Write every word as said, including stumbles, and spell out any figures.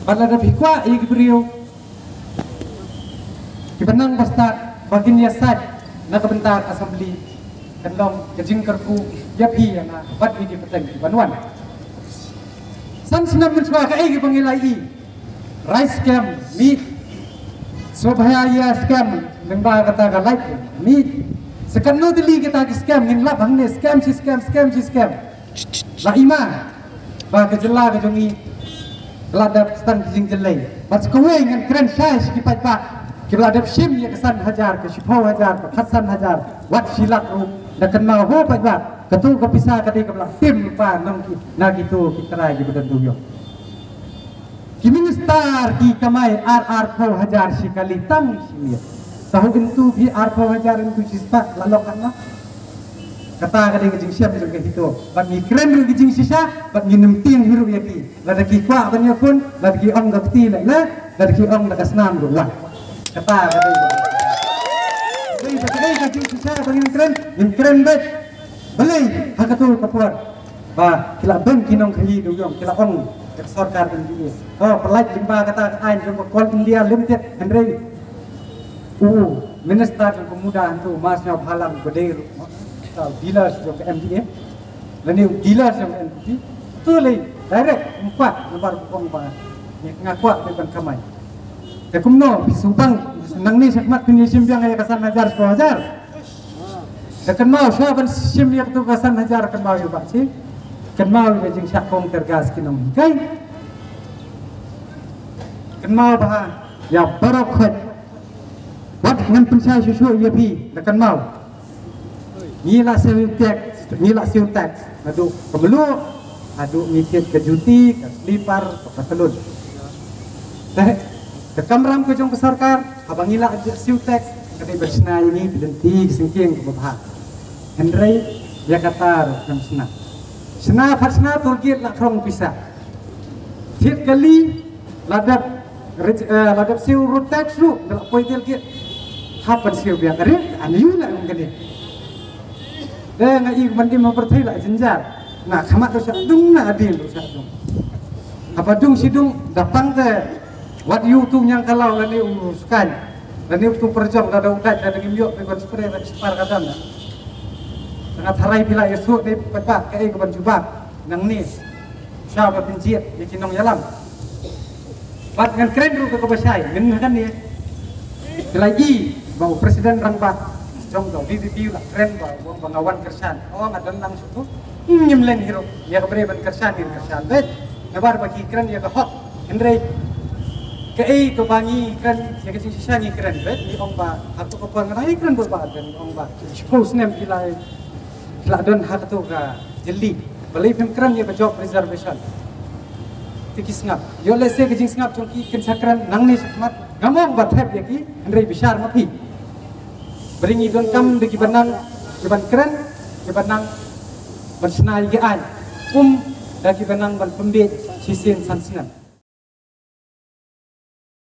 Bad lada phi kwah ïa ki briew kiba nang bastad ba kin ïasaid na ka bynta ka assembly, kan long ka jingkyrkhu ïa phi ïa nga bad ïa ki pateng kiban wan. San snem mynshuwa kaei kaba ngi la ïohi? Rice scam mih, Sobhaya Yea scam, lyngba kata ka light mih. Sa katno tylli kita ki scam ngin lap hangne, scam shi scam, scam shi scam. La i ma ba ka jylla ka jong ngi la dep tang ki jingjyllei. Bad sa kawei ngan kren shai sha ki paidbah kiba la dep shim ïa ka san hajar, ka shiphew hajar, ka khatsan hajar, wat shi lak ruh. Da kynmaw ho paidbah, kato ka pisa ka dei kaba la tim lypa na ki, na kito ki trai kiba don dewïong. Ki minister ki kamai ar ar phew hajar shi kali tang shi miet. Tahu into phi ar phew hajar into shi spah la long katno? Kata ka dei ka jingshem jong ka HITO. Bad ngi kren ruh ki jingshisha, bad ngin ym tieng hi ruh ïa ki. Lada ki kwah ban ïakhun, lada ki ong da kti leh leh, lada ki ong da ka snam ruh wan. Kata ka dei. Dei ka dei ka jingshisha ba ngin kren, ngin kren beit. Balei ha kato ka por ba ki la don ki nongkhaïi dewïong, ki la ong ka sorkar MDA, to pynlait lyngba kata ka aiñ jong ka Coal India Limited, hynrei u minister jong ka MUDA hangto u Ma Sniawbhalang ba dei ruh ka dealers jong ka MDA lane u dealers jong ka NPP, to lei direct ym kwah, namar ba ong ba nga kwah ban kamai. Te kumno phi sngewbang nangne shakhmat phin ïashim biang ïa ka san hajar, shiphew hajar? Da kynmaw shuwa ban shim ïa kato ka san hajar, kynmaw ïa u Bah Sing, kynmaw ïa ka jingshah kong tear gas ki nonghikai. Kynmaw bha ïa baroh khoit. Wat ngan pynshai shuh shuh ïa phi, da kynmaw. Ngi la siew tax, ngi la siew tax naduh ka mluh haduh ngi thied ka juti, ka slipar, ka patlun. Te ka kamram ka jong ka sorkar, haba ngi la siew tax, ka dei ban shna ïa ngi, ka dei ban lynti ka syngkien kaba bha. Hynrei ïa kata ruh kam shna. Shna pat shna, toll gate la khrong pisa. Thied kali la dep reg-, eh, la dep siew road tax ruh, da la poi toll gate. Hap ban siew biang. Are, ani yu la ong kane. Te nga i ban im ha pyrthei la jynjar. Na khmat ruh shah dung, na adien ruh shah dung. Haba dung shi dung, da pang te wat ïa uto u ñiangkalaw lane u skaiñ lane uto u pyrjong, lada u dait, lada ngim ïoh phi ban spray, ban spar ka dam. Tang nga tharai phi la ïohsngew dei pat ba kaei kaban jubab nangne. Sha ba pynjied ïa ki nongïalam. Bad ngan kren ruh da kaba shai, mynta kane phi la i ba u president rangbah jong ka VPP u la kren ba u ong ba nga wan kyrshan. O, nga don lang shuh tu. Hmm, ngim len hi ruh ïa ka briew ban kyrshan, ngin kyrshan beit. Namar ba ki kren ïa ka hok. Hynrei kaei kaba ngi kren ïa ka jingshisha ngi kren beit, ngi ong ba ha kato ka por nga dang ïakren beit ba, ngi ong ba shiphew snem phi la, phi la don ha kato ka jylli. Balei phim kren ïa ka job reservation? Te ki sngap. Ïoh lehse ka jingsngap jong ki kin sa kren nangne shakhmat. Ngam ong ba thep ïa ki, hynrei bishar ma phi. Ba ngi donkam da kiba nang kiban kren, kiba nang ban shna ïa ki aiñ. Um da kiba nang ban pynbiej shisien san snem.